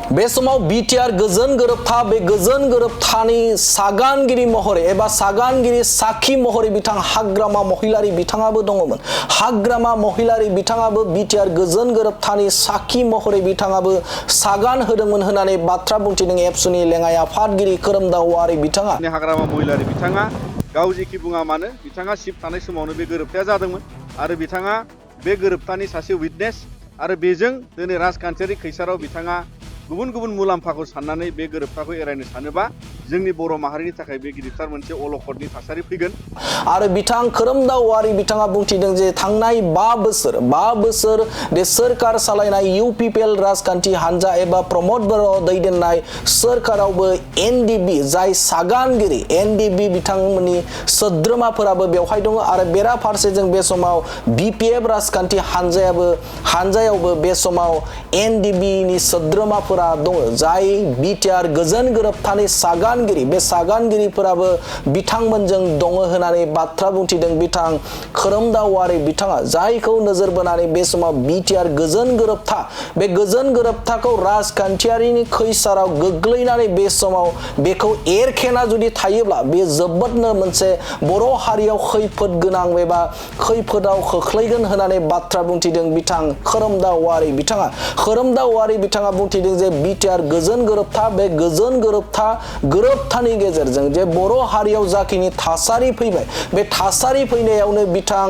बे समाव बिटिआर गोजोन गोरोबथा बे गोजोन गोरोबथानि सागानगिरि महरै एबा सागानगिरि साखी महरै बिथां हाग्रामा महिलारि बिथाङाबो दङमोन। हाग्रामा महिलारि बिथाङाबो बिटिआर गोजोन गोरोबथानि साखी महरै बिथाङाबो सागान होदोंमोन होननानै बाथ्रा बुंथिदों एबसुनि लेङाइ आफादगिरि खोरोमदाव औवारि बिथाङा। हाग्रामा महिलारि बिथाङा गाव जेखि बुङा मानो बिथाङा सिप थानाय समावनो बे गोरोबथाया जादोंमोन आरो बिथाङा बे गोरोबथानि सासे विटनेस आरो बेजों दिनै राजखान्थियारि खैसाराव बिथाङा गुबुन गुबुन मुलाम्फाखौ साननानै बे गोरोबथाखौ एरायनो सानोबा जोंनि बर' माहारिनि थाखाय बे गिदिरथार मोनसे अलखदनि थासारि फैगोन। आरो बिथां खोरोमदाव औवारि बिथाङा बुंथिदों जे थांनाय 5 बोसोर बे सोरखार सालायनाय इउपिपिएल राजखान्थि हान्जा एबा प्रमद बर' दैदेननाय सोरखारावबो एनडिबि जाय सागानगिरि एनडिबि बिथांमोननि सोद्रोमाफोराबो बेवहाय दङ आरो बेराफारसेजों बे समाव बिपिएफ राजखान्थि हान्जायावबो बे समाव एनडिबिनि सोद्रोमाफोरा दङ जाय बिटिआर गोजोन गोरोबथानि सागानगिरि बे सागानगिरिफोराबो बिथांमोनजों दङ होननानै बाथ्रा बुंथिदों बिथां खोरोमदाव औवारि बिथाङा जायखौ नोजोर बोनानै बे समाव बिटिआर गोजोन गोरोबथा बे गोजोन गोरोबथाखौ राजखान्थियारिनि खैसाराव गोग्लैनानै बे समाव बेखौ एरखेना जुदि थायोब्ला बे जोबोदनो मोनसे बर' हारियाव खैफोद गोनां एबा खैफोदाव खोख्लैगोन होननानै बाथ्रा बुंथिदों बिथां खोरोमदाव औवारि बिथाङा। खोरोमदाव औवारि बिथाङा बुंथिदों जे बिटिआर गोजोन गोरोबथा बे गोजोन गोरोबथानि गेजेरजों जे बर' हारियाव जाखिनि थासारि फैबाय बे थासारि फैनायावनो बिथां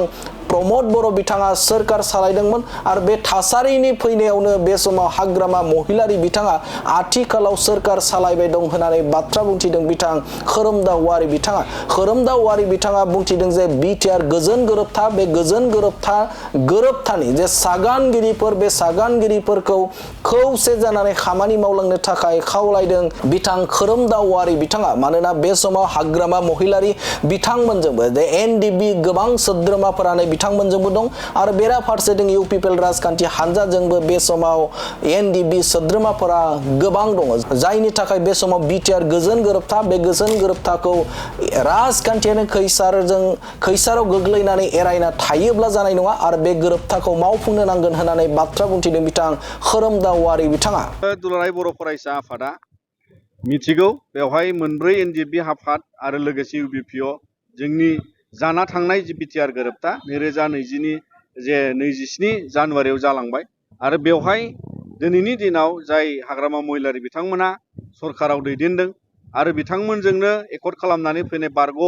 प्रमद बर' बिथाङा सोरखार सालायदोंमोन आरो बे थासारिनि फैनायावनो बे समाव हाग्रामा महिलारि बिथाङा आथिखालाव सोरखार सालायबाय दं होननानै बाथ्रा बुंथिदों बिथां खोरोमदाव औवारि बिथाङा। खोरोमदाव औवारि बिथाङा बुंथिदों जे बिटिआर गोजोन गोरोबथा बे गोजोन गोरोबथानि जे सागानगिरिफोर बे सागानगिरिफोरखौ खौसे जानानै खामानि मावलांनो थाखाय खावलायदों बिथां खोरोमदाव औवारि बिथाङा। मानोना बे समाव हाग्रामा महिलारि बिथांमोनजोंबो जे एनडिबि गोबां सोद्रोमाफोरानो बिथांमोनजोंबो दं आरो बेराफारसेथिं इउपिपिएल राजखान्थि हान्जाजोंबो बे समाव एनडिबि सोद्रोमाफोरा गोबां दङ जायनि थाखाय बे समाव बिटिआर गोजोन गोरोबथा बे गोजोन गोरोबथाखौ राजखान्थियारि खैसाराव गोग्लैनानै एरायना थायोब्ला जानाय नङा आरो बे गोरोबथाखौ मावफुंनो नांगोन होननानै बाथ्रा बुंथिदों बिथां खोरोमदाव औवारि बिथाङा। दुलाराय बर' फरायसा आफादा मिथिगौ बेवहाय मोनब्रै एनडिबि आफाद आरो लोगोसे इउबिपिअ जोंनि जाना थांनाय जि बिटिआर गोरोबथा 2027 जानुवारियाव जालांबाय आरो बेवहाय दिनैनि दिनाव जाय हाग्रामा महिलारि बिथांमोना सरखाराव दैदेनदों आरो बिथांमोनजोंनो एकर्ड खालामनानै फैनाय बारग'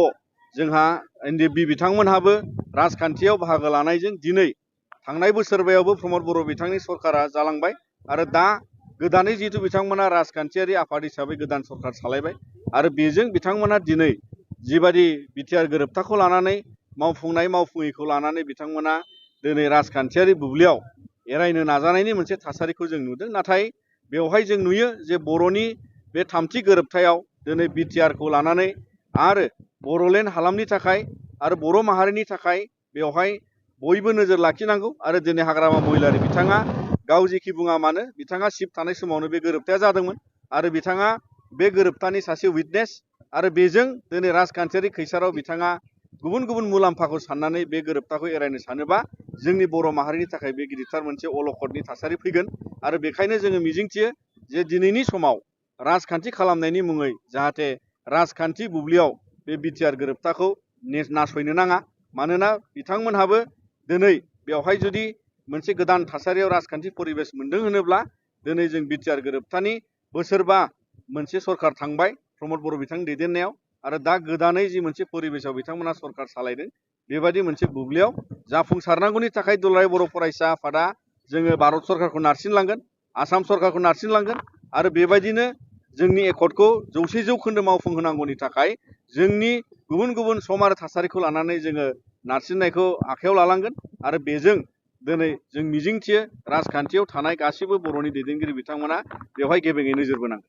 जोंहा एनडिबि बिथांमोनहाबो राजखान्थियाव बाहागो लानायजों दिनै थांनाय बोसोरबायावबो प्रमद बर' बिथांनि सरकारा जालांबाय आरो दा गोदानै जिहेतु बिथांमोना राजखान्थियारि आफाद हिसाबै गोदान सरकार सालायबाय आरो बेजों बिथांमोना दिनै जिबादि बिटिआर गोरोबथाखौ लानानै मावफुङैखौ लानानै बिथांमोना दिनै राजखान्थियारि बुब्लियाव एरायनो नाजानायनि मोनसे थासारिखौ जों नुदों। नाथाय बेवहाय जों नुयो जे बर'नि बे थामथि गोरोबथायाव दिनै बिटिआरखौ लानानै आरो बर'लेण्ड हालामनि थाखाय आरो बर' माहारिनि थाखाय बेवहाय बयबो नोजोर लाखिनांगौ आरो दिनै हाग्रामा महिलारि बिथाङा गाव जेखि बुङा मानो बिथाङा सिप थानाय समावनो बे गोरोबथाया जादोंमोन आरो बिथाङा बे गोरोबथानि सासे विटनेस आरो बेजों दिनै राजखान्थियारि खैसाराव बिथाङा गुबुन गुबुन मुलाम्फाखौ साननानै बे गोरोबथाखौ एरायनो सानोबा जोंनि बर' माहारिनि थाखाय बे गिदिरथार मोनसे अलखदनि थासारि फैगोन आरो बेखायनो जोङो मिजिंथियो जे दिनैनि समाव राजखान्थि खालामनायनि मुङै जाहाथे राजखान्थि बुब्लियाव बे बिटिआर गोरोबथाखौ नासयनो नाङा। मानोना बिथांमोनहाबो दिनै बेवहाय जुदि मोनसे गोदान थासारियाव राजखान्थि परिबेस मोनदों होनोब्ला दिनै जों बिटिआर गोरोबथानि बोसोरबा मोनसे सरकार थांबाय प्रमद बर' बिथांनि दैदेननायाव आरो दा गोदानै जि मोनसे परिबेसाव बिथांमोना सरकार सालायदों बेबायदि मोनसे बुब्लियाव जाफुंसारनांगौनि थाखाय दुलाराय बर' फरायसा आफादा जोङो भारत सरकारखौ नारसिनलांगोन, आसाम सरकारखौ नारसिनलांगोन आरो बेबायदिनो जोंनि एकर्डखौ 100% मावफुंहोनांगौनि थाखाय जोंनि गुबुन गुबुन सम आरो थासारिखौ लानानै जोङो नारसिननायखौ आखायाव लालांगोन आरो बेजों दिनै जों मिजिंथियो राजखान्थियाव थानाय गासिबो बर'नि दैदेनगिरि बिथांमोना बेवहाय गेबेङै नोजोर बोनांगोन।